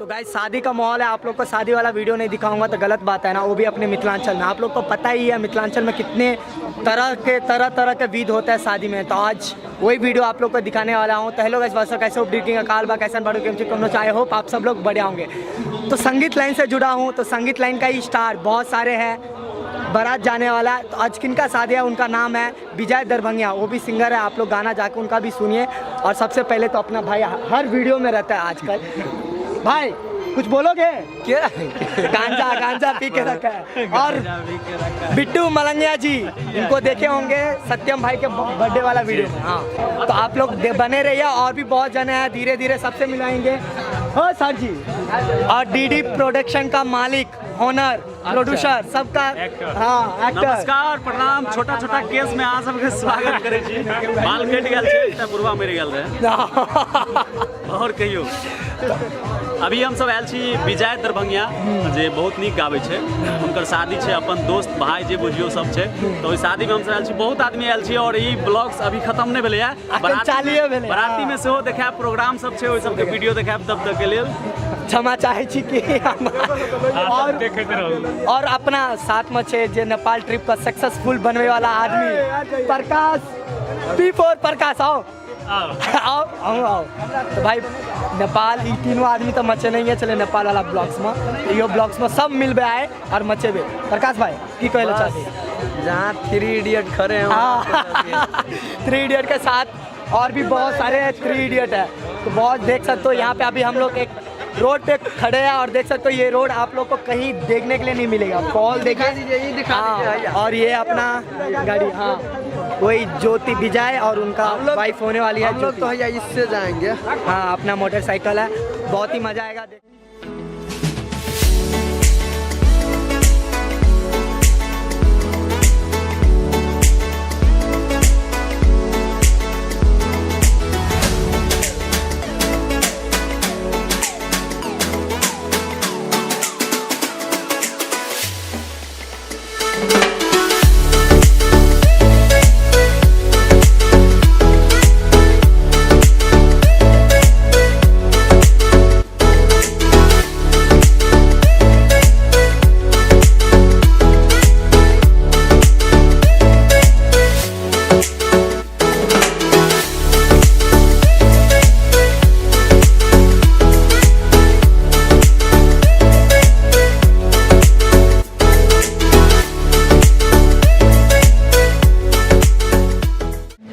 तो गाइस शादी का माहौल है, आप लोग को शादी वाला वीडियो नहीं दिखाऊंगा तो गलत बात है ना, वो भी अपने मिथिलांचल में। आप लोग को पता ही है मिथिलांचल में कितने तरह के तरह तरह के विध होता है शादी में, तो आज वही वीडियो आप लोग को दिखाने वाला हूँ। तो हेलो गाइस, वाट्सअप, कैसे हो, अकाल बा कैसन बड़ो केम छी, I hope आप सब लोग बढ़िया होंगे। तो संगीत लाइन से जुड़ा हूँ, तो संगीत लाइन का ही स्टार बहुत सारे हैं, बारात जाने वाला है। तो आज किनका शादी है, उनका नाम है विजय दरभंगिया, वो भी सिंगर है, आप लोग गाना जाके उनका भी सुनिए। और सबसे पहले तो अपना भाई हर वीडियो में रहता है आजकल। भाई कुछ बोलोगे? क्या गांजा गांजा पी के रखा है। और बिट्टू मलंगिया जी, इनको देखे होंगे सत्यम भाई के बर्थडे वाला वीडियो में। हाँ, तो आप लोग बने रहिए, और भी बहुत जने हैं, धीरे धीरे सबसे मिलाएंगे। हाँ सर जी, और डीडी प्रोडक्शन का मालिक, ओनर, प्रोड्यूसर, सबका, हाँ एक्टर। नमस्कार, प्रणाम। छोटा छोटा केस में अहाँ सबके स्वागत करै छी। बाल कटि गेल छै, एकटा बुढ़वा मरि गेल रहे। और कहियो, अभी हम सब आयल छी विजय दरभंगिया जे बहुत नीक गाबै छै, हुनकर शादी छै, अपन दोस्त भाई जे बुझियो सब छै, तऽ ओहि शादी में हम सब आयल छी, बहुत आदमी आयल छी। और ई ब्लॉग्स अभी खत्म नहि भेलैया, चालुए भेलै। बराती में सेहो देखायब, प्रोग्राम सब छै, ओहि सबके वीडियो देखायब। तब तक के लेल क्षमा चाहे छी कि और देखैत रहू। और अपना साथ में छै जे नेपाल ट्रिप का सक्सेसफुल बनवे वाला आदमी प्रकाश, P4 प्रकाश, आओ आओ आओ आओ। तो भाई नेपाल ई तीनों आदमी तो मचे नहीं है चले नेपाल वाला ब्लॉग्स में, यो ब्लॉग्स में सब मिलबे आए और मचेबे। प्रकाश भाई की कहले चाहते? जहाँ थ्री इडियट खड़े हैं। हाँ, थ्री इडियट के साथ और भी बहुत सारे थ्री इडियट है, तो बहुत देख सकते हो। यहाँ पे अभी हम लोग एक रोड पे खड़े हैं और देख सकते हो ये रोड आप लोग को कहीं देखने के लिए नहीं मिलेगा। कॉल दिखा देखिए दीजिए, ये दिखा दीजिए भैया। और ये अपना गाड़ी, हाँ वही ज्योति विजय और उनका वाइफ होने वाली है हम लोग तो ज्योति। भैया इससे जाएंगे। हाँ, अपना मोटरसाइकिल है, बहुत ही मजा आएगा।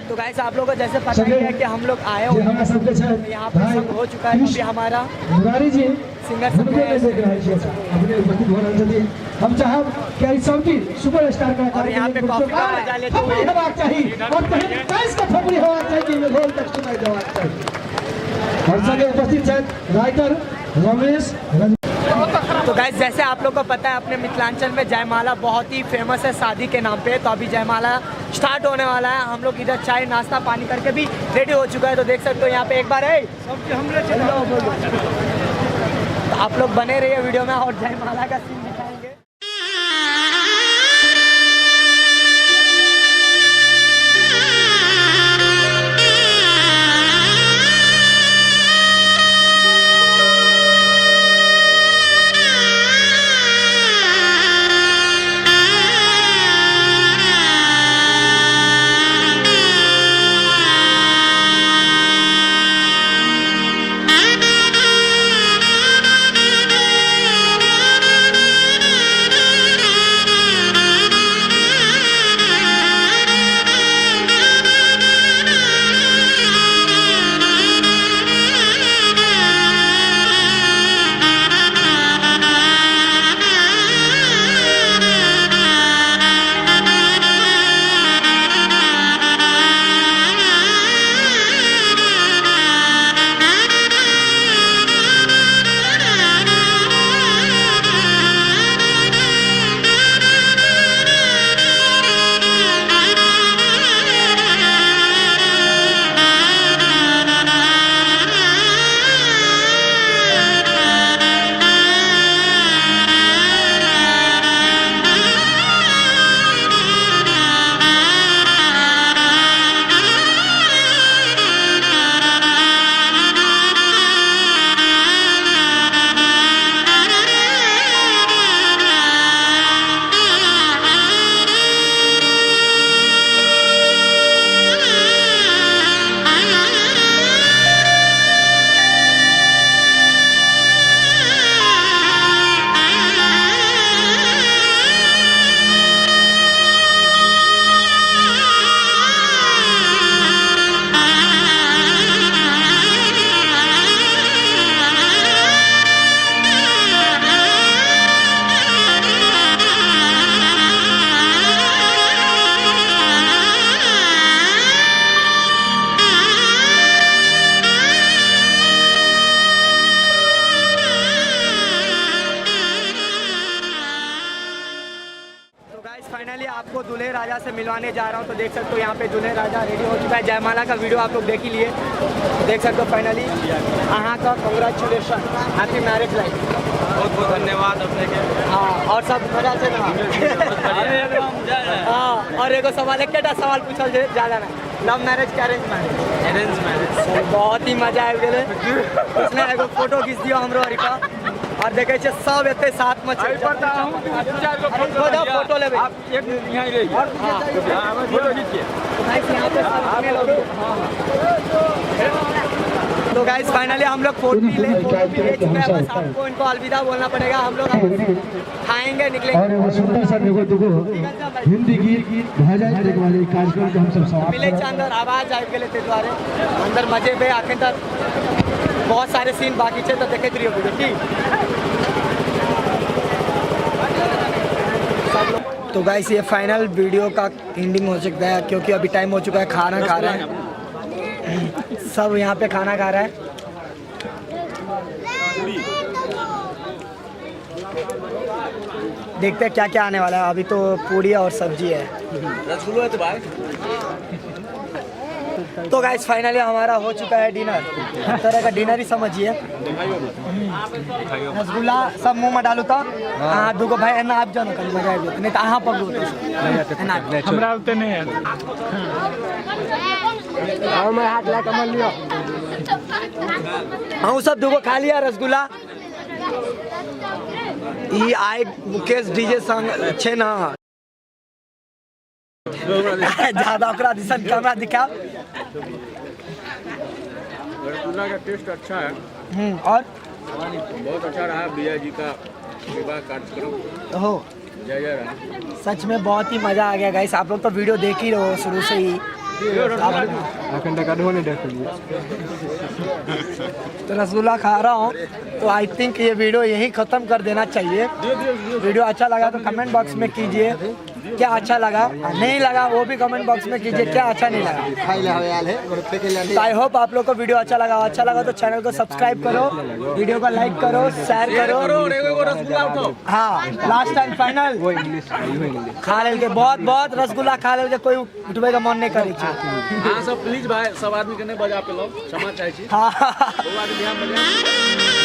तो गाइस आप लोगों को जैसे पता ही है कि हम लोग आए हुए जे हमरा सबके हैं यहाँ पे, सब हो चुका है। अभी हमारा मुरारी जी सिंगर सब हुनके नहि देख रहल छी, अपने उपस्थित भऽ रहल छथिन। हम चाहब कि एहि सबके सुपरस्टार कलाकार और यहाँ पे कॉफी का मजा लेते हुए। थपड़ी हेबाक चाही और कहीं कैस के थपड़ी हेबाक चाही कि ढोल तक सुनाई देबाक चाही। और संगे उपस्थित छथि राइटर रमेश रंजन। तो गाइस जैसे आप लोग को पता है अपने मिथिलांचल में जयमाला बहुत ही फेमस है शादी के नाम पे, तो अभी जयमाला स्टार्ट होने वाला है। हम लोग इधर चाय नाश्ता पानी करके भी रेडी हो चुका है, तो देख सकते हो यहाँ पे एक बार है। तो आप लोग बने रहिए वीडियो में और जयमाला का सीन दिखाएंगे। आपको दूल्हे राजा से मिलवाने जा रहा हूँ। तो देख सकते हो यहाँ पे दूल्हे राजा रेडी हो चुका है। जयमाला का वीडियो आप लोग देख ही लिए, देख सकते हो। फाइनली अहाँ का कॉन्ग्रेचुलेशन, हैप्पी मैरिज लाइफ। बहुत बहुत धन्यवाद अपने के। हाँ, और सब मजा से ना? अरे एकदम जय जय। हाँ, और एगो सवाल, एक सवाल पूछल जे ज्यादा ना, लव मैरिज के अरेंज मैरिज? Arrange marriage. बहुत ही मजा आबि गेलै। उसने एगो फोटो खींच दियौ हमरो हरिका। और देखै छियै सब एते साथ में छै। फोटो फोटो लेबै। आप एक यहाँ ही रहिए। फोटो खींचिए। गाइस, यहाँ पे सब इतने लोग। तो गाइस, फाइनली हम लोग फोटो भी ले चुके हैं। बस आपको इनको अलविदा बोलना पड़ेगा। हम लोग खाएंगे, निकलेंगे। और एगो सुंदर सा एगो दुगो हिंदी गीत भऽ जाए, ताहिके बाद ई कार्यक्रम के हमसब समाप्त मिले करब। छै अंदर आवाज आबि गेलै, ताहि दुआरे अंदर मजे पे। अखन तक बहुत सारे सीन बाकी छै, तऽ देखैत रहियौ वीडियो की सब लोग। तो गाइस, ये फाइनल वीडियो का एंडिंग हो सकता है, क्योंकि अभी टाइम हो चुका है, खाना खा रहे हैं सब। यहाँ पे खाना खा रहा है। देखते हैं क्या क्या आने वाला है। अभी तो पूरी और सब्जी है। रसगुल्लो है तो भाई। तो गाइस, फाइनली हमारा हो चुका है डिनर। एक तरह का डिनर ही समझिए। रसगुल्ला सब मुंह में डालू तो हाँ, दूगो भाई एना आबि जाओ ने, कनी मजा आबि जेतै। नहीं तऽ अहाँ पकड़ू, एना आबि जाउ। हमरा उते नहीं है। हाथ लए कऽ लियौ। अहूँ सब दूगो खा लिया रसगुल्ला। ई आइ मुकेश डीजे संग छै ने, ज्यादा ओकरा दिसन कैमरा दिखाओ। रसगुल्ला का टेस्ट अच्छा है। और बहुत अच्छा रहा विजय जी का विवाह कार्यक्रम। हो। जय जय रहा। सच में बहुत ही मजा आ गया गाइस। आप लोग तो वीडियो देख ही रहो शुरू से ही। अखन तक अधो नहीं देखलिए। तो रसगुल्ला खा रहा हूँ, तो I think ये वीडियो यहीं ख़त्म कर देना चाहिए। वीडियो अच्छा लगा तो कमेंट बॉक्स में कीजिए क्या अच्छा लगा, नहीं लगा वो भी कमेंट बॉक्स में कीजिए क्या अच्छा नहीं लगा। तो I hope आप लोग को वीडियो अच्छा लगा। अच्छा लगा तो चैनल को सब्सक्राइब करो, वीडियो को लाइक करो, शेयर करो। और एगो एगो रसगुल्ला उठाओ। हाँ, लास्ट टाइम फाइनल। वो इंग्लिश, इहो इंग्लिश। खा लेलके, बहुत बहुत रसगुल्ला खा लेलके, कोई उठबै के मन नहीं करै छै। अहाँ सब प्लीज भाई, सब आदमी के नहीं बजा पेलहुँ, क्षमा चाहै छी। हाँ। बौआ के बियाह बजा।